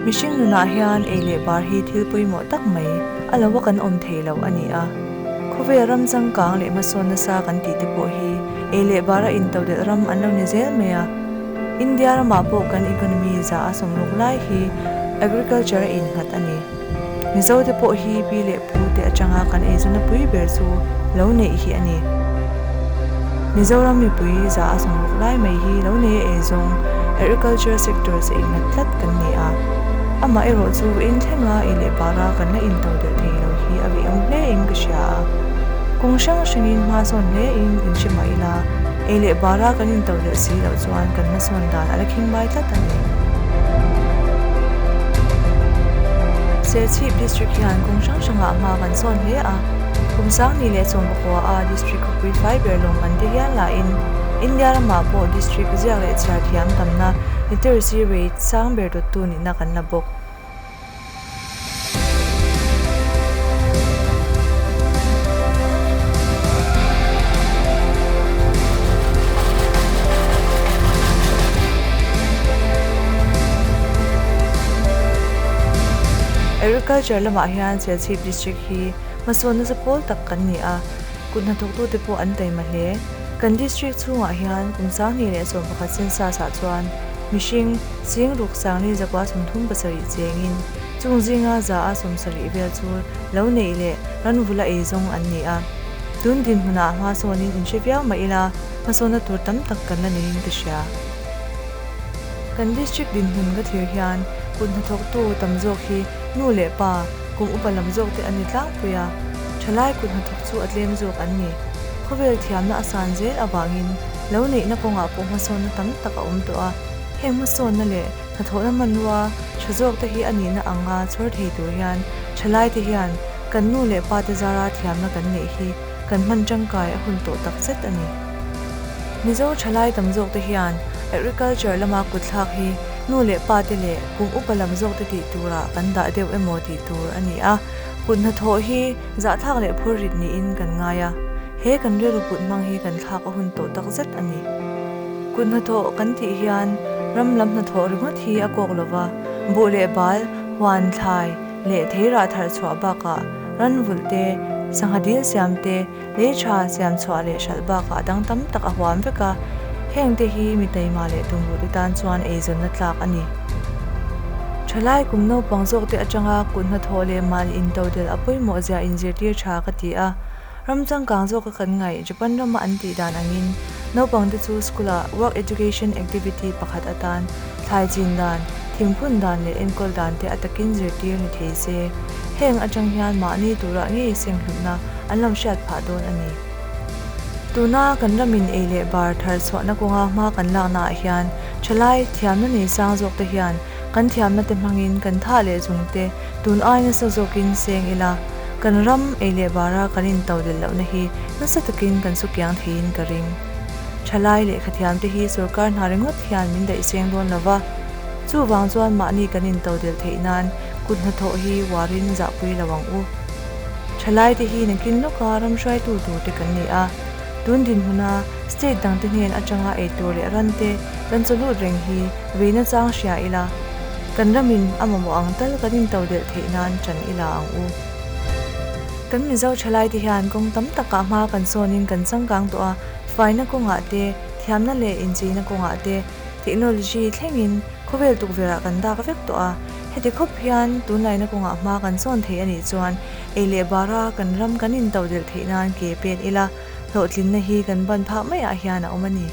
Mihring nunah hian ei leh bar hi thil pawimawh tak mai a lo a kan awm thei lo a ni a. Khawvel ram changkang leh hmasawn nasa kan tih te pawh hi ei leh bara intodelh ram an lo ni zel mai a. India ramah pawh kan economy za a sawmruk lai hi agriculture a innghat a ni. Mizo te pawh hi pi leh pu te atanga kan eizawnna pui ber chu lo neih hi a ni. Mizoram mipui za a sawmruk lai mai hi lo nei a eizawng agriculture sectors a innghat tlat kan ni a. Amah erawh chu vawiin thlenga ei leh bara kan la intodelh thei lo hi a veiawm hle in ka hria a. Kawng hrang hrangin hma sawn hle in inhre mah ila, ei leh bara kan intodelh si loh chuan kan hmasawn dan a la khingbai tlat a ni. Serchhip District hian kawng hrang hrangah hma kan sawn hle a, kum sangni leh sawmpakua a District khawpui fai ber lawm an ti hial lahin India ramah pawh District ziak leh chhiar thiam tamna literacy rate sang ber dawttu nihna kan la bawk. Agriculture lamah hian Serchhip District hi hmasawn nasa pawl tak kan ni a, kut hnathawktute pawh an taima hle. Kan District chhungah hian kum 2011 census ah chuan mihring Ching ruk sangli zakua 37 chengin chung zinga za a 70 vel chu lo neih leh ran vula ei zawng an ni a. Tun dinhmunah hma sawnin inhre viau mah ila hmasawnna tur tam tak kan la neiin ka hria. Kan district dinhmun ka thlir hian kut hnathawktu tam zawk hi nu leh pa, kum upa lam zawk te an ni tlangpui a, thalai kut hnathawk chu a tlem zawk an ni. Khawvel thiamna a san zel avangin lo neihna kawngah pawh hmasawnna tam tak a awm tawh a. Heng hmasawnna leh hnathawhna hmanrua tha zawk te hi a nihna anga chhawr thei tur hian thalai te hian kan nu leh pa te zara thiamna kan neih hi kan hman tangkai a hun tawh tak zet a ni. Mizo thalai tam zawk te hian agriculture lama kutthlak hi nu leh pa te leh kum upa lam zawk te tih turah kan dah deuh emaw tih tur a ni a, kut hnathawh hi zahthlak leh phurrit niin kan ngai a, he kan rilru put hmang hi kan thlak a hun tawh tak zet a ni. Kut hnathawh kan tih hian ram lam hnathawh ringawt hi a kawk lova, buh leh bal, huan, thlai leh thei rah tharh chhuah bakah ran vulh te, sangha dil siam te, lei tha siam chhuah leh hralh bakah dang tam tak a huam vek a, heng te hi mi taima leh tumruh te tan chuan eizawnna tlak a ni. Thalai kum naupang zawk te atanga kut hnathawh leh mahni intodelh a pawimawh zia inzirtir tha ka ti a. Ram changkang zawka kan ngaih Japan rama an tih dan angin naupangte chu school-ah work education activity pakhat atan thlai chin dan, thingphun dan leh enkawl dan te a takin zirtir ni thei se. Heng atang hian mahni turah ngei senghlutna an lo hriat phah dawn a ni. Tuna kan ramin ei leh bar thar chhuahna kawnga hma kan laknaah hian thalai thiamna nei sang zawkte hian kan thiamna te hmangin kan thah leh zungte Tun ai nasa zawkin seng ila, kan ram ei leh bara kan intodelh lohna hi nasa takin kan su kiang theiin ka ring. Thalai lehkhathiam te hi sorkar hna ringawt hian min daih seng dawn lo va, chuvang chuan mahni kan intodelh theih nan kut hnathawh hi uarin zahpui lo ang u. Thalai te hi nakin lawka ram hruaitu tur te kan ni a, tun dinhmuna state dangte hnen atanga eitur leh ran te kan chawlut reng hi Veina chang hria ila, kan ramin a mamawh ang tal kan intodelh theih nan ṭan ila ang u. Kan Mizo ṭhalaite hian kawng tam takah hma kan sawnin kan changkang tawh a, faina kawngah te, thiamna leh incheina kawngah te, technology thlengin khawvel tukverhah kan dak vek tawh a. Heti khawp hian tunlaina kawngah hma kan sawn thei a nih chuan ei leh bara kan ram kan intodelh theih nan ke pen ila, hlawhtlinna hi kan ban phak maiah hian a awm a ni.